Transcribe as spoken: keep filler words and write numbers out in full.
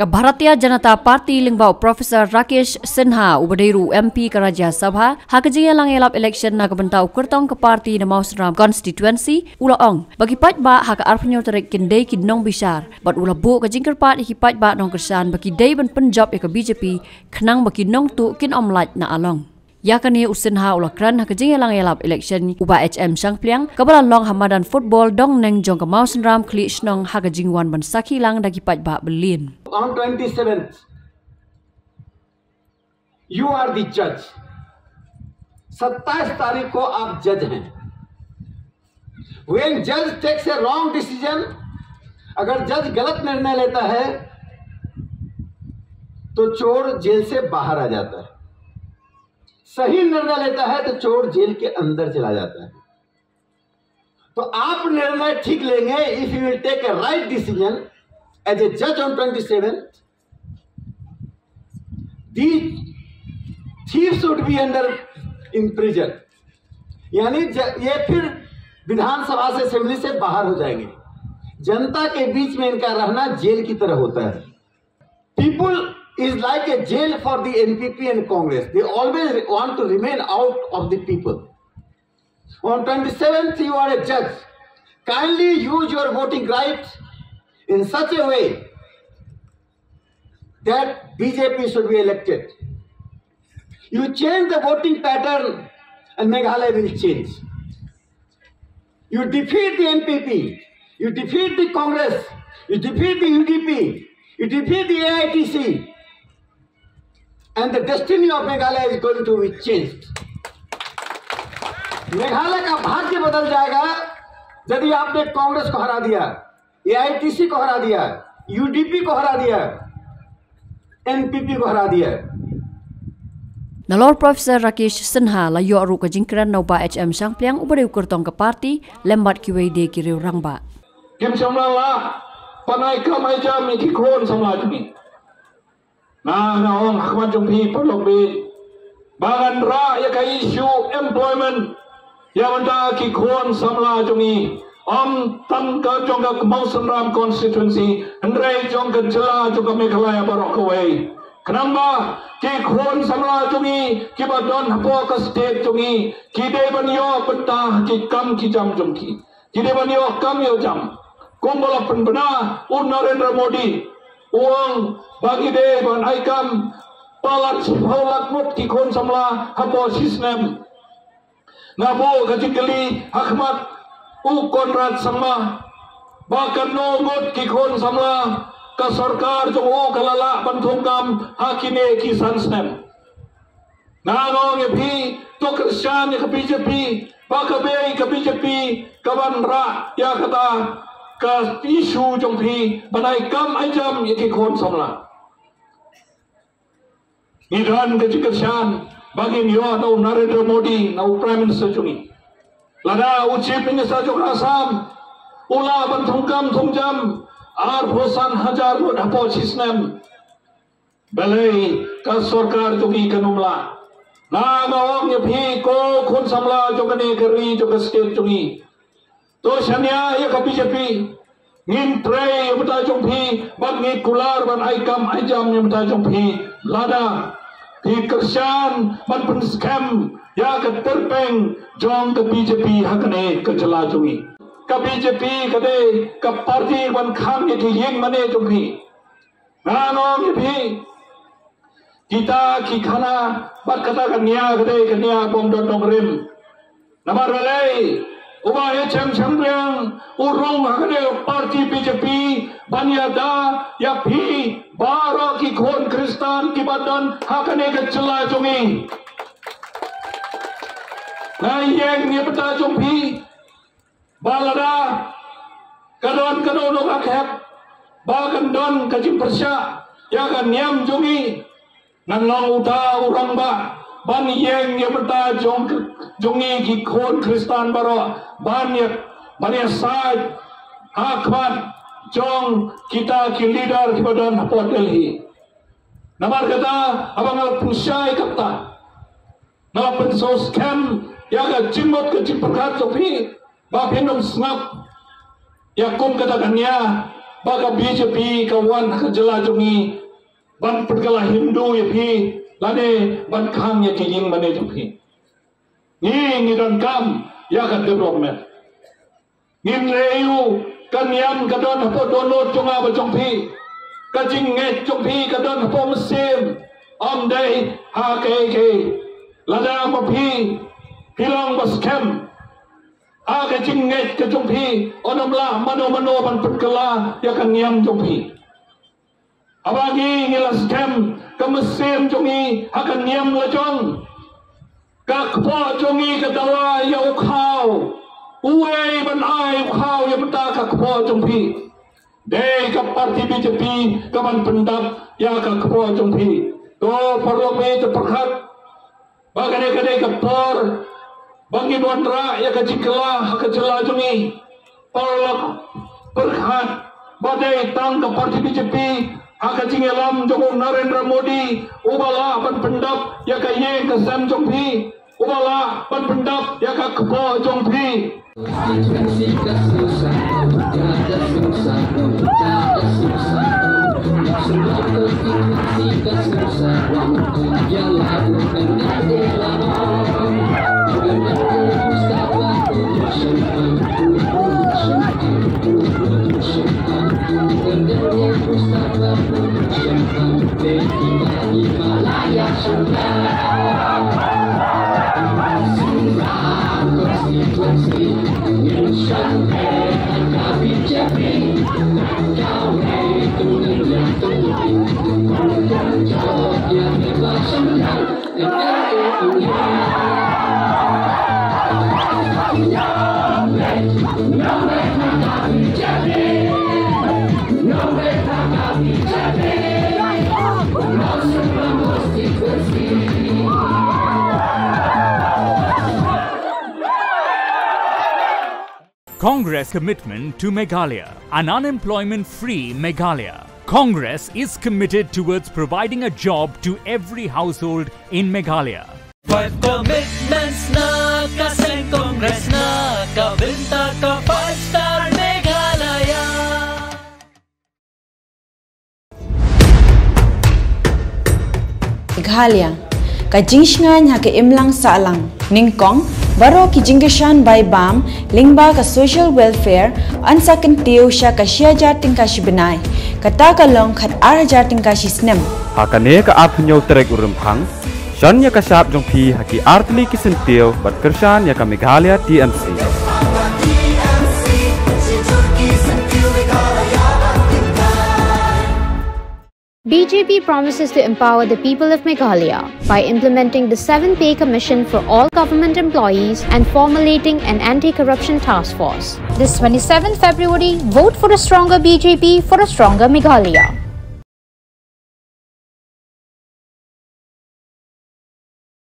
Ka Bharatiya Janata Party lyngba u Professor Rakesh Sinha uba dei ruh u M P ka Rajya Sabha ha ka jingïalang ïalap election na ka bynta u kyrtong ka party na Mawsynram constituency u la ong ba ki paidbah ha ka arphew tarik kin dei ki nongbishar bad u la buh ka jingkyrpad ïa ki paidbah nongkyrshan ba ki dei ban pynjop ïa ka B J P khnang ba ki nongtuh kin ym lait na along. Ïa kane u Sinha u la kren ha ka jingïalang ïalap election u Bah H M Shangpliang kaba la long ha madan football dongneng jong ka Mawsynram Khlieh Shnong ha ka jingwan ban sakhi lang da ki paidbah byllien. On twenty-seventh, you are the judge. सत्ताईस तारीख को आप जज हैं. When judge takes a wrong decision, अगर जज गलत निर्णय लेता है तो चोर जेल से बाहर आ जाता है, सही निर्णय लेता है तो चोर जेल के अंदर चला जाता है. तो आप निर्णय ठीक लेंगे, if you will take a right decision as a judge on twenty-seventh, these thieves should be under in prison. यानी ज- ये फिर विधानसभा से, असेंबली से बाहर हो जाएंगे. जनता के बीच में इनका रहना जेल की तरह होता है. People is like a jail for the N P P and Congress. They always want to remain out of the people. On twenty-seventh, you are a judge. Kindly use your voting right in such a way that B J P should be elected. You change the voting pattern and Meghalaya will change. You defeat the N P P, you defeat the Congress, you defeat the U D P, you defeat the A I T C, and the destiny of Meghalaya is going to be changed. मेघालय का भाग्य बदल जाएगा यदि आपने कांग्रेस को हरा दिया, एआईटीसी को हरा दिया, यूडीपी को हरा दिया, एनपीपी को हरा दिया. Nalor Professor Rakesh Sinha la ïoh ruh ka jingkren na u Bah H M Shangpliang uba dei u kyrtong ka party lem bad kiwei de ki riew rangbah. Kim samla la, panai kam ai jam ïa ki khun samla jong ngi. Nga nga ong ha khmat jong phi paralok bad ba ngan rah ïa ka issue employment ïa bynta ki khun samla jong ngi. Ym tang ka jong ka Mawsynram constituency, hynrei jong ka jylla jong ka Meghalaya baroh kawei. Khnang ba ki khun samla jong ngi kiba don hapoh ka state jong ngi ki dei ban ïoh bynta ki kam ki jam jong ki. Ki dei ban ïoh kam ïoh jam. Kumba la pynbna u Narendra Modi u ong ba ngi dei ban ai kam palat shiphew lak ngut ki khun samla hapoh shi snem. Nga buh ka jingkylli ha khmat u Conrad Sangma ba katno ngut ki khun samla ka sorkar jong u ka la lah ban thung kam ha kine ki san snem. Nga ong ïa phi, to kyrshan ïa ka B J P, ba ka bei ka B J P ka ban rah ïa kata ka issue jong phi ban ai kam ai jam ïa ki khun samla. Ngi don ka jingkyrshan ba ngin ïoh na u Narendra Modi na u Prime Minister jong ngi. Lada u Chief Minister jong Assam u lah ban thung kam thung jam arphew san hajar ngut hapoh shi snem. Balei ka sorkar jong ngi kan ym lah? Nga nga ong ïa phi ko khun samla jong kane ka ri jong ka state jong ngi. To shaniah ïa ka B J P. Ngin trei ïa bynta jong phi bad ngi kular ban ai kam ai jam ïa bynta jong phi. Lada phi kyrshan ban pynskhem ïa ka tyrpeng jong ka B J P ha kane ka jylla jong ngi. Ka B J P ka dei ka party ban khang ïa ki ïing mane jong phi. Nga nga ong ïa phi. Kita ki khana bad kata ka nia ka dei ka nia bym don nongrim. Namar balei u Bah H M Shangpliang u rung ha kane ka party B J P ban ïada ïa phi baroh ki khun Khristan kiba don ha kane ka jylla jong ngi. Nga ïeng ïa bynta jong phi. Ba lada ka don kano kano ka khep ba kan don ka jingpyrshah ïa ka niam jong ngi, ngan long uta u rangbah ban ïeng ïa bynta jong jong ngi ki khun Khristan baroh ban ïa ban ïa sait ha khmat jong kita ki leader kiba don hapoh Delhi. Namar kata haba nga la pyrshah ïa kata nga la pynsaw skhem ïa ka jingmut ka jingpyrkhat jong phi ba phin ym sngap ïa kum kata ka nia ba ka B J P ka wan ha ka jylla jong ngi ban pynkylla Hindu ïa phi lane ban khang ïa ki ïing mane jong phi. Ngi ngi donkam ïa ka development. Ngim leh aïu, ka niam ka don hapoh dohnud jong nga bad jong phi. Ka jingngeit jong phi ka don hapoh mynsiem. Ym dei ha kaei kaei. Lada ma phi phi long ba skhem ha ka jingngeit ka jong phi, un ym lah mano mano ban pynkylla ïa ka niam jong phi. Haba ngi ngi la skhem ka mynsiem jong ngi ha ka niam la jong. Ka kpoh jong ngi ka dawa ïa u khaw. Uei ban ai u khaw ïa bynta ka kpoh jong phi? Dei ka party B J P ka ban pyndap ïa ka kpoh jong phi. To paralok, me to pyrkhat ba kane ka dei ka por ba ngin wanrah ïa ka jingkylla ha ka jylla jong ngi. Paralok, pyrkhat ba dei tang ka party B J P ha ka jingïalam jong u Narendra Modi uba lah ban pyndap ïa ka ïing ka sem jong phi, uba lah ban pyndap ïa ka kpoh jong phi. Congress commitment to Meghalaya, an unemployment-free Meghalaya. Congress is committed towards providing a job to every household in Meghalaya. Five commitments na ka seng Congress na ka bynta ka Five Star Meghalaya. Meghalaya, ka jingshngaiñ ha ka imlang sahlang. Nyngkong, baroh ki jingkyrshan bai bam lyngba ka social welfare yn sa kyntiew sha ka shi hajar tyngka shi bnai, kata ka long khat ar hajar tyngka shi snem. Ha kane ka arphew hynñiew tarik u Rymphang, shon ïa ka shap jong phi ha ki artylli ki syntiew bad kyrshan ïa ka Meghalaya T M C. B J P promises to empower the people of Meghalaya by implementing the seven Pay Commission for all government employees and formulating an anti-corruption task force. This twenty-seventh February, vote for a stronger B J P for a stronger Meghalaya.